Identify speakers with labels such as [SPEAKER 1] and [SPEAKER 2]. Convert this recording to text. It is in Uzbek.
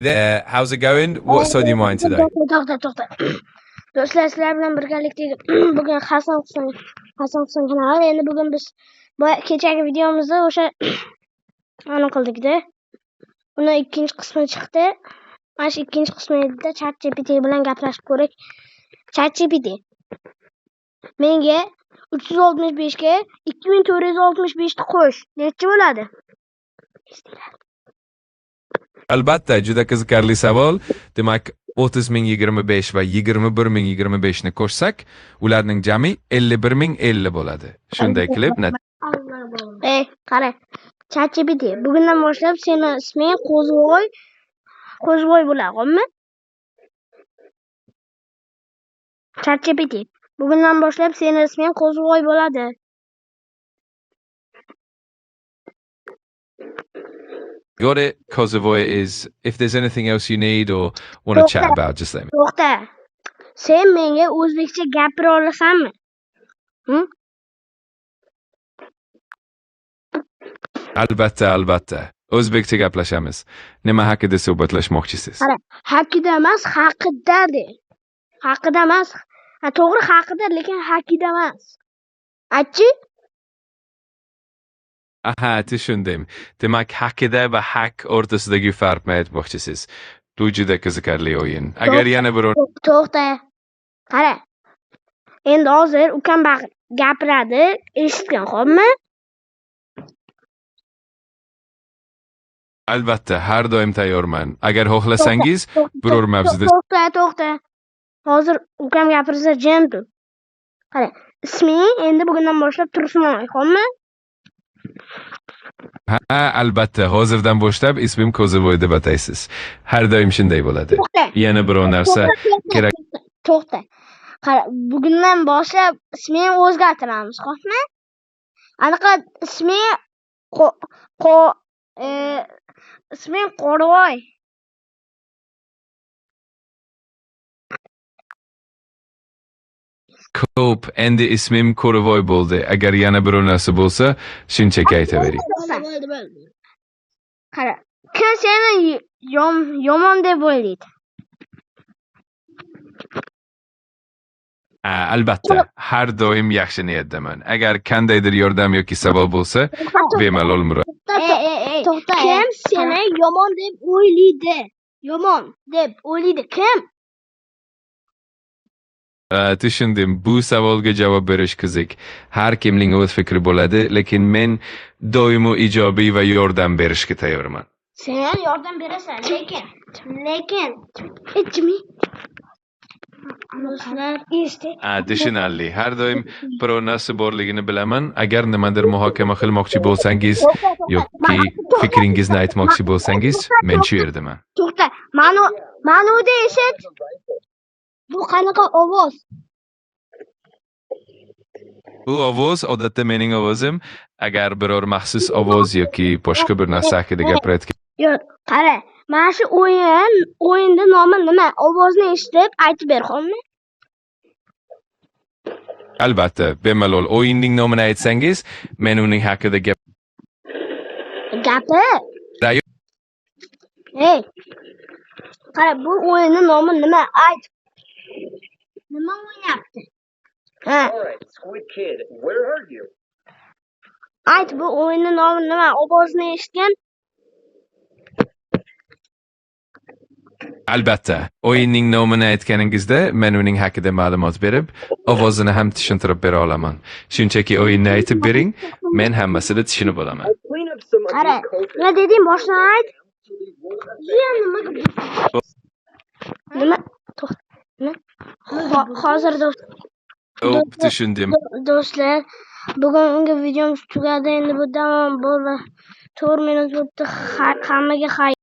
[SPEAKER 1] There. How's it going? What's on your mind today?
[SPEAKER 2] To'xta, to'xta, to'xta. Do'stlar, sizlar bilan birgalikda bugun Hasan Husan kanali. Endi bugun biz boya kechagi videomizda o'sha ani qildikda. Uni ikkinchi qismi chiqdi. Mana shu ikkinchi qismida ChatGPT bilan gaplashib ko'rik. ChatGPT menga 365 ga 2465 ni qo'sh. Nechi bo'ladi?
[SPEAKER 1] Albatta, juda qiziqarli savol. Demak, 30 025 va 21 025 ni qo'shsak, ularning jami 51 050 bo'ladi. Shunday qilib,
[SPEAKER 2] Ey, qara. ChatGPT, bugundan boshlab seni isming Qo'zivoy bo'ladi, xo'pmi? ChatGPT, bugundan boshlab seni isming Qo'zivoy bo'ladi.
[SPEAKER 1] Got it. Kozovoy is. If there's anything else you need or want to chat
[SPEAKER 2] To'xta,
[SPEAKER 1] about, just let me.
[SPEAKER 2] to'xta. Sen menga o'zbekcha gapira olasanmi? Hm?
[SPEAKER 1] Albatta, albatta. O'zbekcha gaplashamiz. Nima haqida suhbatlashmoqchisiz?
[SPEAKER 2] Qara, hakida emas, haqida de. Haqida emas. Ha, to'g'ri haqida, lekin hakida emas. Aytchi?
[SPEAKER 1] Aha, tushundim. Demak, haqida va haq o'rtasidagi farqni aytmoqchisiz. Bu juda qiziqarli o'yin. Agar yana biror
[SPEAKER 2] To'xta. Qara. Endi hozir ukam gapiradi, eshitgin, xo'pmi?
[SPEAKER 1] Albatta, har doim tayyorman. Agar xohlasangiz, biror mavzuda
[SPEAKER 2] To'xta, to'xta. Hozir ukam gapirsa jim tur. Qara, isming endi bugundan boshlab Tursunoy, xo'pmi?
[SPEAKER 1] Ha, albatta, hozirdan boshlab ismim Ko'zivoy deb ataysiz. Har doim shunday bo'ladi.
[SPEAKER 2] To'xta.
[SPEAKER 1] Yana biror narsa kerak.
[SPEAKER 2] To'xta. Qara, bugundan boshlab ismingni o'zgartiramiz, xo'pmi? Anaqa isming qo qo e, isming Qorvoy.
[SPEAKER 1] Ko'p, endi ismim Ko'rivoy bo'ldi. Agar yana biror narsa bo'lsa, shunchaki aytavering.
[SPEAKER 2] Bo'ldi, bo'ldi. Qara, kim seni yomon deb o'ylaydi?
[SPEAKER 1] Albatta, har doim yaxshi niyatdaman. Agar qandaydir yordam yoki savol bo'lsa, bemalol murojaat
[SPEAKER 2] Ey, ey, ey.
[SPEAKER 3] To'xta,
[SPEAKER 2] Kim seni yomon deb o'ylaydi? Yomon deb o'ylaydi kim?
[SPEAKER 1] Tushundim. Bu savolga javob berish qiziq. Har kimning o'z fikri bo'ladi, lekin men doimo ijobiy va yordam berishga tayyorman.
[SPEAKER 2] Sen yordam berasan, lekin jimi. Do'stlar, eshit.
[SPEAKER 1] Tushunarli. Har doim biror narsa borligini bilaman. Agar nimadir muhokama qilmoqchi bo'lsangiz yoki fikringizni aytmoqchi bo'lsangiz, men shu yerdaman.
[SPEAKER 2] To'xta, ma'noda eshit.
[SPEAKER 3] Bu qanaqa ovoz?
[SPEAKER 1] Bu ovoz odatda mening ovozim. Agar biror maxsus ovoz yoki boshqa bir narsa haqida gapirayotgan
[SPEAKER 2] Yo'q, qara. Mana shu o'yinni nomi nima? Ovozni eshitib aytib ber, xo'pmi?
[SPEAKER 1] Albatta, bemalol o'yinning nomini aytsangiz, men uning haqida gap
[SPEAKER 2] Gapir. Ey. Qara, bu o'yinning nomi nima? Ayt. Nima o'ynayapti? Ha,
[SPEAKER 4] All right, Squid Kid, where are you?
[SPEAKER 2] ayt, bu o'yinning nomi nima? Ovozni eshitgan.
[SPEAKER 1] Albatta, o'yinning nomini aytganingizda men uning haqida ma'lumot berib, ovozini ham tushuntirib bera olaman. Shunchaki o'yinni aytib bering, men hammasini tushunib olaman.
[SPEAKER 4] I'll clean up some of
[SPEAKER 2] Qara,
[SPEAKER 4] these coats.
[SPEAKER 2] nima deding? Boshdan ayt.
[SPEAKER 4] Absolutely won't
[SPEAKER 2] Nima? Nima? To'xta. Nima? Hozir do'st
[SPEAKER 1] Xo'p, tushundim.
[SPEAKER 2] Do'stlar, bugungi videomiz tugadi. Endi bu davom bo'ldi. 4 minut o'tdi. Hammaga xayr.